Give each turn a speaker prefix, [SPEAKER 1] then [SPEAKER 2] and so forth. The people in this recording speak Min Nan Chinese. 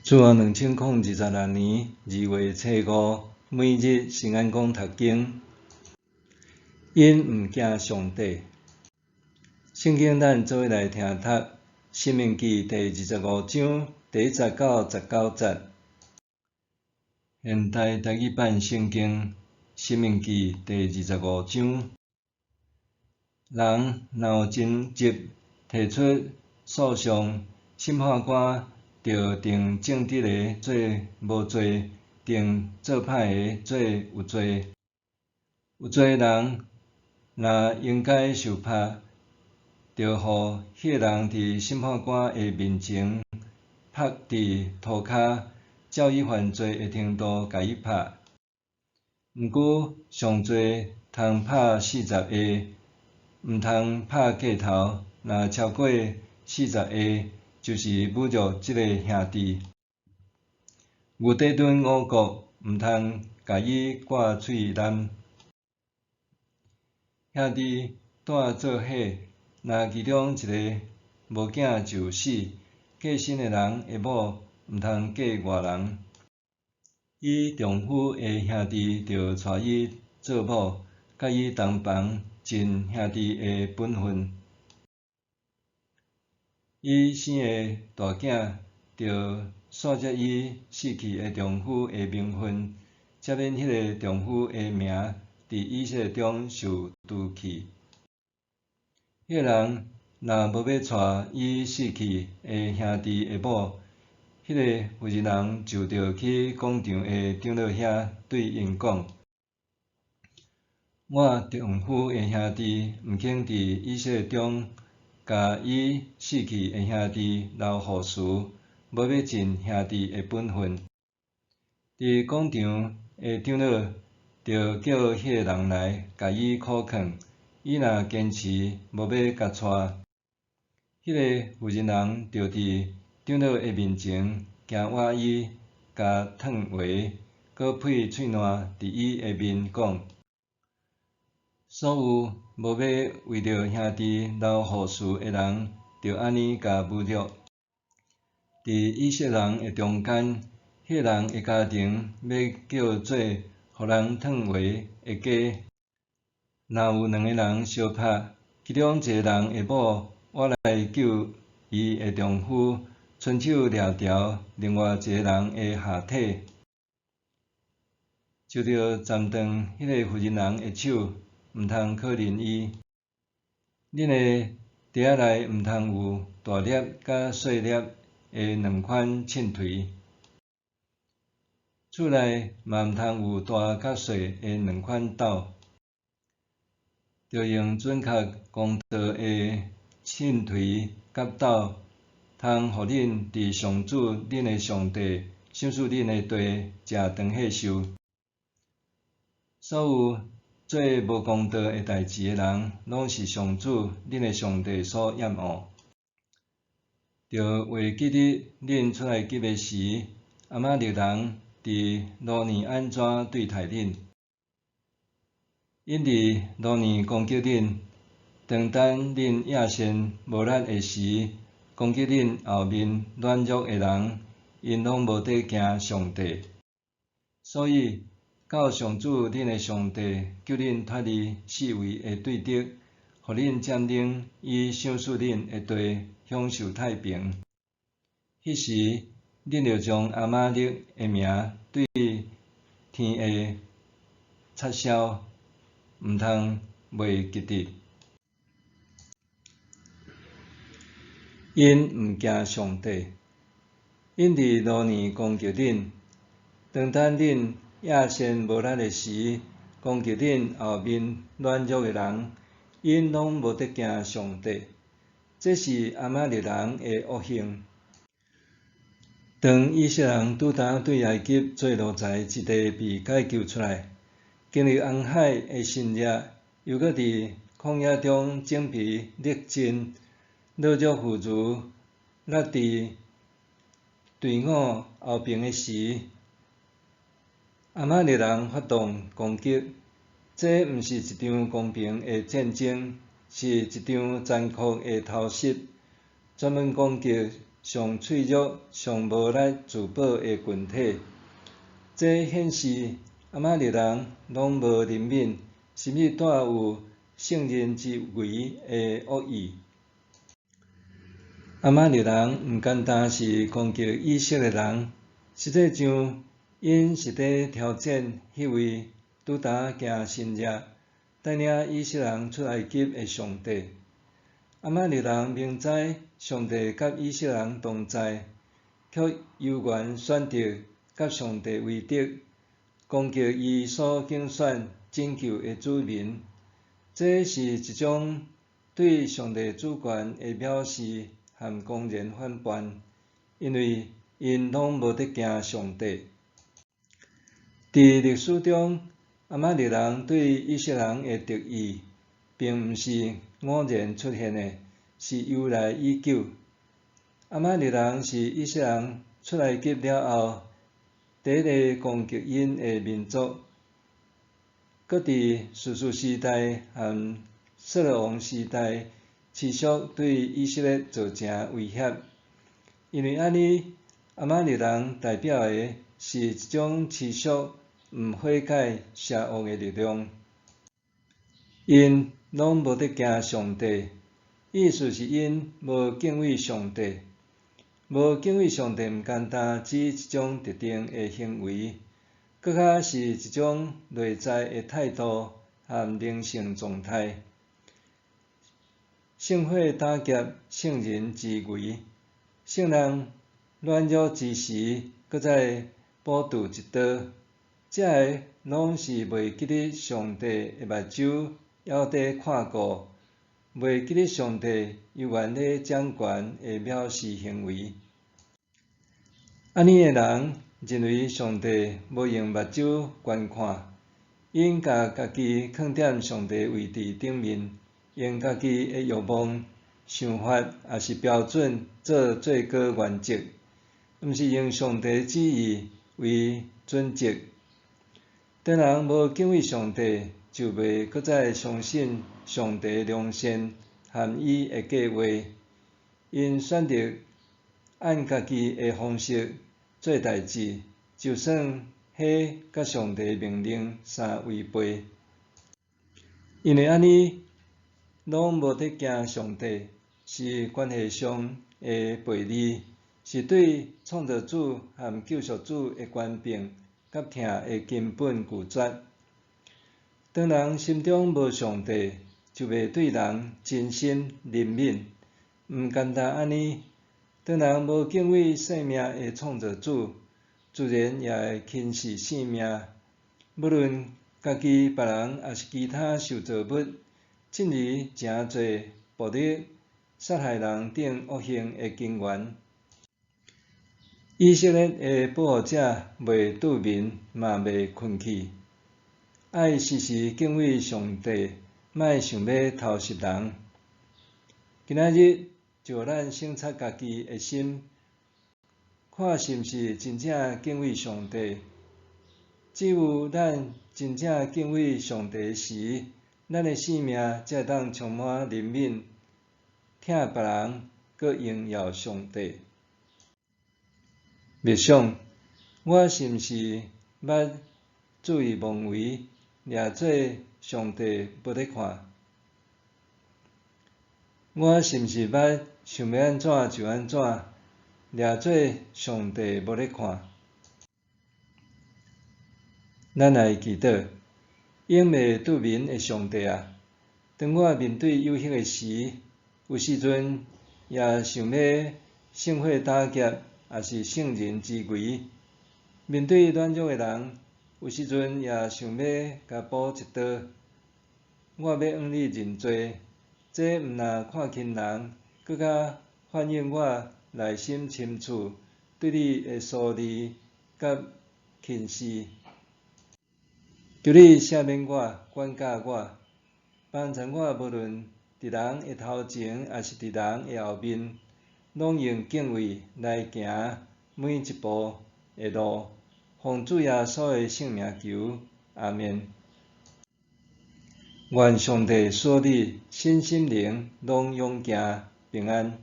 [SPEAKER 1] 主後2026年2月初五，每日聖安講讀經，𪜶毋驚上帝。聖經咱做伙來聽讀《申命記》第25章第1節到19節。現代台語版聖經《申命記》第25章，人若有爭執，提出訴訟，審判官著定正直的做無罪，定做歹的做有罪。有罪的人若應該受拍，著予彼個人佇審判官的面前拍佇塗跤，照伊犯罪的程度共伊拍。毋過上濟通拍四十下，毋通拍過頭。若超過四十下，就是侮辱這個兄弟。牛短頓五穀，毋通共伊割喙癘。兄弟蹛做伙，若其中一个無囝就死，過身的人的某毋通嫁外人。伊丈夫的兄弟著娶伊做某，佮伊同房，盡兄弟的本分。伊生的大囝，著煞接伊死去的丈夫的名分，才免彼个丈夫的名佇以色列中受除去。彼个人若無欲娶伊死去的兄弟的某，彼个負責人就著去廣場的長老遐對𪜶講：我丈夫的兄弟毋肯佇以色列中共伊死去的兄弟留後嗣，無欲盡兄弟的本分。佇廣場的長老著叫彼个人來，共伊苦勸。伊若堅持無欲共娶，彼个負責人著佇長老的面前行倚伊，共燙話，閣噴喙瀾佇伊的面講：所有無欲為著兄弟留後嗣的人，著按呢共侮辱。佇以色列人的中間，彼个人的家庭欲叫做予人燙話的家。若有兩个人相拍，其中一个人的某倚來救伊的丈夫，伸手掠牢另外一个人的下體，就著斬斷彼个負責人的手，毋通可憐伊。恁的袋仔內毋通有大粒佮細粒的兩款秤槌，厝內嘛毋通有大佮細的兩款斗。著用準確公道的秤槌佮斗，通予恁佇上主恁的上帝賞賜恁的地食長歲壽。所有做無公道的代誌的人，攏是上主恁的上帝所厭惡。著會記得恁出埃及的時，亞瑪力人佇路呢按怎對待恁。𪜶佇路呢攻擊恁，當等恁野鉎無力的時，攻擊恁後面軟弱的人，𪜶攏無佇驚上帝。所以，到上主恁的上帝救恁脫離四圍的對敵，予恁佔領伊賞賜恁的地，享受太平。彼時，恁著將亞瑪力的名對天下擦消，毋通袂記得。𪜶毋驚上帝，𪜶佇路呢攻擊恁，當等恁野鉎無力的時，攻擊恁後面軟弱的人，𪜶攏無佇驚上帝。這是亞瑪力人的惡行。當以色列人拄焦對埃及做奴才之地被解救出來，經歷紅海的神蹟，又閣佇曠野中精疲力盡，老弱婦孺落佇隊伍後爿的時，亞瑪力人發動攻擊。這毋是一場公平的戰爭，是一場殘酷的偷襲，專門攻擊上脆弱、上無力自保的群體。這顯示亞瑪力人攏無憐憫，甚至帶有乘人之危的惡意。亞瑪力人毋干焦是攻擊以色列人，實際上，𪜶是佇挑戰彼位拄焦行神跡，帶領以色列人出埃及的上帝。亞瑪力人明知上帝佮以色列人同在，卻猶原選擇佮上帝為敵，攻擊伊所揀選拯救的子民。這是一種對上帝主權的藐視和公然反叛，因為𪜶攏無佇驚上帝。佇歷史中，亞瑪力人對以色列人的敵意，並毋是偶然出現的，是由來已久。亞瑪力人是以色列人出埃及了後，第一个攻擊𪜶的民族。閣佇士師時代和掃羅王時代，持續對以色列造成威脅。因為按呢，亞瑪力人代表的是一種持續毋悔改邪惡的力量。𪜶攏無佇驚上帝，意思是𪜶無敬畏上帝。無敬畏上帝毋干焦指一種特定的行為，閣較是一種內在的態度和靈性狀態。聖火打劫乘人之危，聖人軟弱之時，閣再補助一刀，這个攏是袂記得上帝的目睭猶佇看顧，袂記得上帝猶原咧掌權的藐視行為。按呢的人認為上帝無用目睭觀看，𪜶共家己囥佇上帝位置頂面，用家己的欲望、想法抑是標準做最高原則，毋是用上帝旨意為準則。當人無敬畏上帝，就袂閣再相信上帝良善和伊的計劃。𪜶選擇按家己的方式做代誌，就算彼佮上帝命令相違背。因為按呢，攏無佇驚上帝，是關係上的背離，是對創造主和救贖主的權柄佮疼的根本拒絕。當人心中無上帝，就袂對人真心憐憫。毋干焦按呢，當人無敬畏生命的創造主，自然也會輕視性命。無論家己、別人，抑是其他受造物，進而成做暴力、殺害人等惡行的根源。以色列的保護者袂拄眠，嘛袂睏去。愛時時敬畏上帝，莫想欲偷襲人。今仔日就予咱省察家己的心，看是毋是真正敬畏上帝。只有咱真正敬畏上帝時，咱的生命才會當充滿憐憫，疼別人，閣榮耀上帝。默想，我是毋是捌恣意妄為，掠做上帝無咧看？我是毋是捌想欲按怎就按怎，掠做上帝無咧看？咱來祈禱，永袂拄眠的上帝啊！當我面對誘惑的時，有時陣也想欲聖火打劫，抑是乘人之危。面對軟弱的人，有時陣也想欲共補一刀。我欲向你認罪，這毋但看輕人，閣較反映我內心深處對你的疏離佮輕視。求你赦免我，管教我，幫助我，無論佇人的頭前，抑是佇人的後面，攏用敬畏來行每一步的路。奉主耶穌的聖名求，阿們。願上帝賜你身心靈攏勇健平安。